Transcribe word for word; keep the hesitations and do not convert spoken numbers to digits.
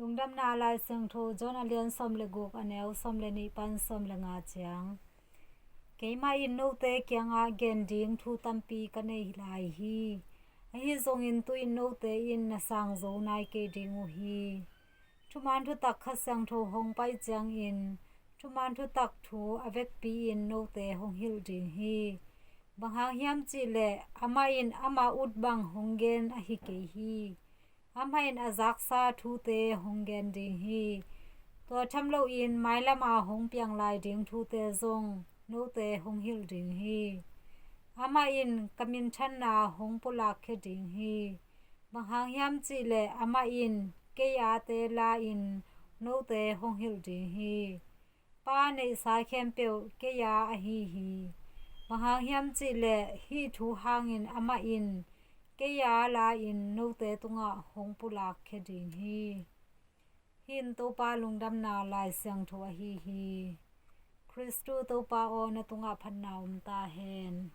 Lungdamna Lai Siangtho John a lian sawm le guk, a neu sawm le nih pan sawm le nga ciang. Keimah in note kiangah gen ding thu tampi ka nei lai hi. Ahi zongin tu-in note in na sang zo nai kei ding uh hi. Thuman thutak Kha Siangtho hong pai ciangin thuman thutak thu a vekpi-in note hong hilh ding hi. Bang hang hiam cihleh amah in ama ut bang hong gen ahi kei hi. Amah in a zaksa thute hong gen ding hi. Tua tham loin mailam a hong piang lai ding thute zong note hong hilh ding hi. Amah in ka minthanna hong pulakkhia ding hi. Bang hang hiam cihleh amah in kei a te la-in note hong hilh ding hi. Pa neihsa khempeuh kei a ahi hi. Bang hang hiam cihleh hih thu hangin amah in kei a la-in note tungah hong pulakkhia ding hi. Hih in Topa Lungdamna Lai Siangtho ahi hi. Khristu Topa aw, na tungah phatna om ta hen.